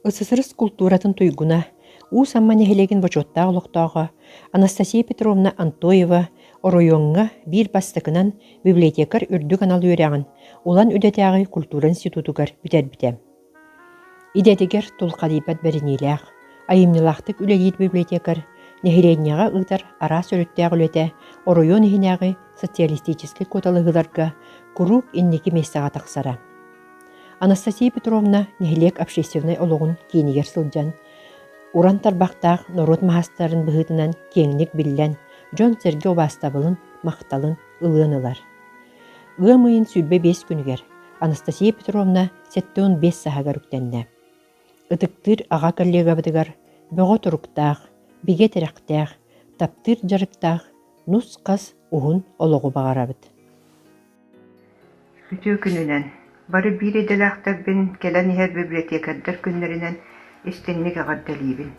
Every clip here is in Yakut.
СССР култууратын туйгуна, Уус Амма нэһилиэгин бочуоттаах олохтооҕо Анастасия Петровна Антоева оройуоҥҥа биир бастакынан библиотекарь үрдүк анал үөрэҕин Улан Үдэтээҕи культура институтугар бүтэрбитэ. Идэтигэр тулхадыйбат бэриниилээх, айымньылаахтык үлэлиир библиотекарь нэһилиэнньэҕэ ыытар араас өрүттээх үлэтэ оройуон иһинээҕи социалистическай куоталаһыыларга куруук инники миэстэҕэ тахсара. Анастасия Петровна нэһилиэк общественнай олоҕун киинигэр сылдьан, уран тарбахтаах норуот маастарын быһыытынан киэҥник биллэн, дьон-сэргэ убаастабылын, махталын ылыан ылар. Ыам ыйын 25 күнүгэр Анастасия Петровна 75 сааһыгар үктэннэ. Ытыктыыр аҕа коллегабытыгар бөҕө туруктаах, бигэ тирэхтээх, таптыыр дьарыктаах нус-хас уһун олоҕу баҕарабыт. Үтүө күнүнэн! Бары биир идэлээхтэрбин кэлэн иһэр библиотекардар күннэринэн истиҥник эҕэрдэлиибин.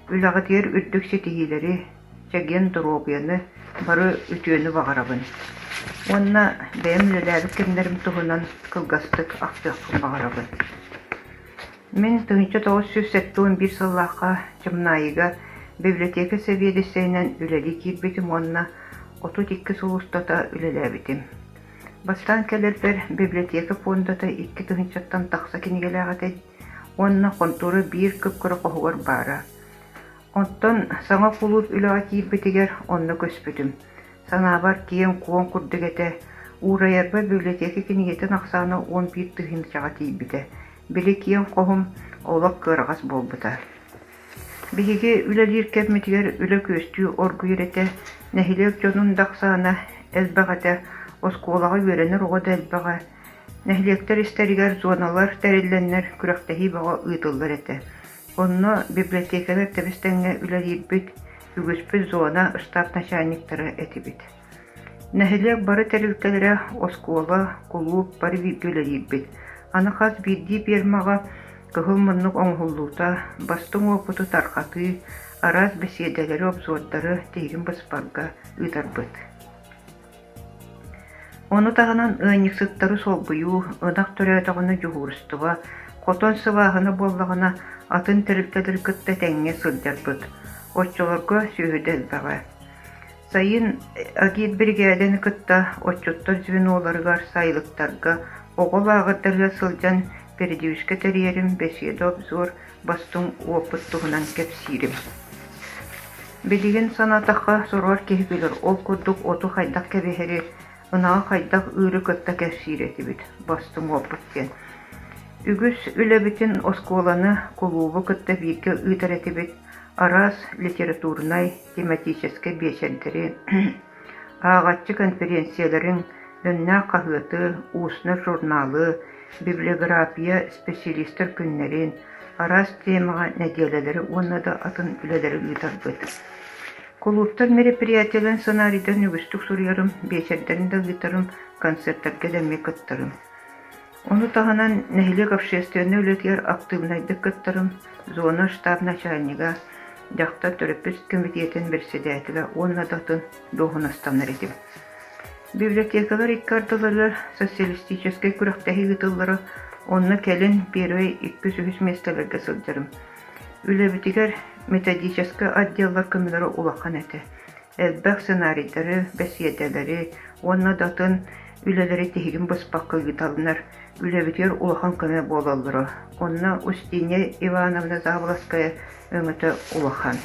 Үлэҕитигэр үрдүк ситиһиилэри, чэгиэн доруобуйаны, бары үтүөнү баҕарабын. Уонна бэйэм үлэлээбит кэмнэрим туһунан кылгастык ахтыахпын баҕарабын. Мин 1971 сыллаахха Чымнаайыга библиотека сэбиэдиссэйинэн үлэлии киирбитим уонна 32 сыл устата үлэлээбитим. Бастаан кэлэрбэр библиотека пуондата 2 тыһыынчаттан тахса кинигэлээх этэ уонна хонтуора биир кып-кыра хоһугар баара. Оттон саҥа кулууп үлэҕэ киирбитигэр онно көспүтүм. Санаабар киэҥ-куоҥ курдук этэ, уурайарбар библиотека кинигэтин ахсаана 11 тыһыынчаҕа тиийбитэ. Били киэҥ хоһум олох кыараҕас буолбута. Биһиги үлэлиир кэммитигэр үлэ күөстүү оргуйар этэ, нэһилиэк дьонун да ахсаана элбэх этэ, оскуолаҕа үөрэнэр оҕо да элбэҕэ. Нэһилиэктэр истэригэр зоналар тэриллэннэр күрэхтэһии бөҕө ыытыллар этэ. Онно библиотекалар тэбис-тэҥҥэ үлэлиирбит, үгүспүт зона штаб начальниктара этибит. Нэһилиэк бары тэрилтэлэрэ, оскуола, кулууп бары бииргэ үлэлиирбит. Аны хас биирдии пиэрмэҕэ кыһыл муннук оҥоһуллуута, бастыҥ уопуту тарҕатыы, араас бэсиэдэлэри, обзордары тиһигин быспакка ыытарбыт. Ону таһынан ыанньыксыттары солбуйуу, ынах төрөөтөҕүнэ дьуһуурустуба, хотон сыбааһына буоллаҕына атын тэрилтэлэри кытта тэҥҥэ сылдьарбыт. Оччолорго сүөһүтэ элбэҕэ. Сайын агитбиригээдэни кытта отчуттар звеноларыгар, сайылыктарга, оҕо лааҕырдарыгар сылдьан передвижка тэрийэрим, бэсиэдэ-обзор, бастыҥ уопут туһунан кэпсиирим. Билигин санаатахха, сороҕор киһи билэр, ол курдук оту хайдах кэбиһэри, ынаҕы хайдах ыыры кытта кэпсиир этибит, бастыҥ уопут диэн. Үгүс үлэбитин оскуоланы, кулуубу кытта бииргэ ыытар этибит, араас литературнай, тематическай биэчэрдэри, ааҕааччы конференцияларын, өҥнөөх хаһыаты, устный журналы, библиография, специалистар күннэрин, араас темаҕа нэдиэлэлэри уонна да атын үлэлэри ыытарбыт. Кулууптар мероприятиеларын сценарийдарын үгүстүк суруйарым, биэчэрдэрин да ыытарым, концертарга да эмиэ кыттарым. Ону таһынан нэһилиэк общественнай үлэтигэр актыыбынайдык кыттарым, зона штаб начальнига, дьахтар төрөппүт кэмитиэтин бэрэссэдээтэлэ уонна да атын дуоһунастанар этим. Библиотекалар икки ардыларыгар социалистическай күрэхтэһии ыытыллара, онно кэлин первэй, иккис, үһүс миэстэлэргэ сылдьарым. Үлэбитигэр методическай отделлар көмөлөрө улахан этэ. Элбэх сценарийдары, бэсиэдэлэри уонна да атын үлэлэри тиһигин быспакка ыыталлар, үлэбитигэр улахан көмө буолаллара. Онно Устинья Ивановна Заболоцкая өҥөтө улахан.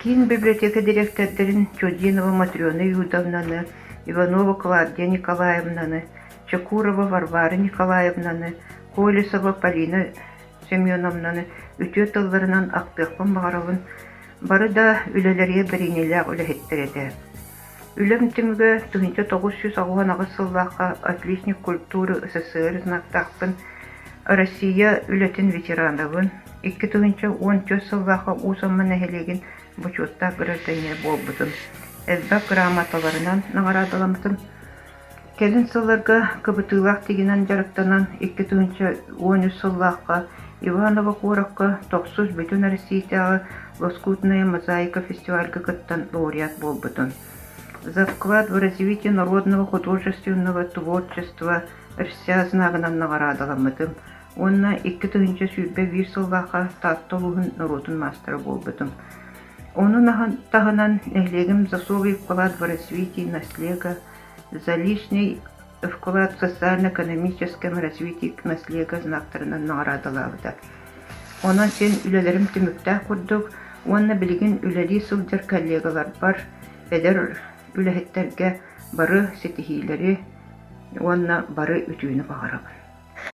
Киин библиотека дириэктэрдэрин Чудинова Матрена Юдовнаны, Иванова Клавдия Николаевнаны, Чекурова Варвара Николаевнаны, Колесова Полина Семеновнаны үтүө тылларынан ахтыахпын баҕарабын, бары да үлэлэригэр бэриниилээх үлэһиттэр этэ. Үлэм түмүгэ 1998 сыллаахха «Отличник культуры СССР» знактаахпын, Россия үлэтин ветеранабын, 2014 сыллаахха Уус Амма нэһилиэгин бочуоттаах гражданина буолбутум, элбэх грамоталарынан наҕараадаламмытым. Кэлин сылларга кыбытыылаах тигинэн дьарыктанан 2013 сыллаахха Иваново куоракка тохсус Бүтүн Россиятааҕы «Лоскутная мозаика» фестивальга кыттан лауреат буолбутум. «За вклад в развитие народного художественного творчества» РСЯ знагынан наҕараадаламмытым. Уонна 2021 сыллаахха Таатта улууһун норуотун маастара буолбутум. Ону таһынан нэһилиэгим «За особый вклад в развитие наслега», «За личный вклад в социально-экономическом развитии наслега» знактарынан наҕараадалаабыта. Онон син үлэлэрим түмүктээх курдук уонна билигин үлэлии сылдьар коллегаларбар, эдэр үлэһиттэргэ бары ситиһиилэри уонна бары үтүөнү баҕарабын.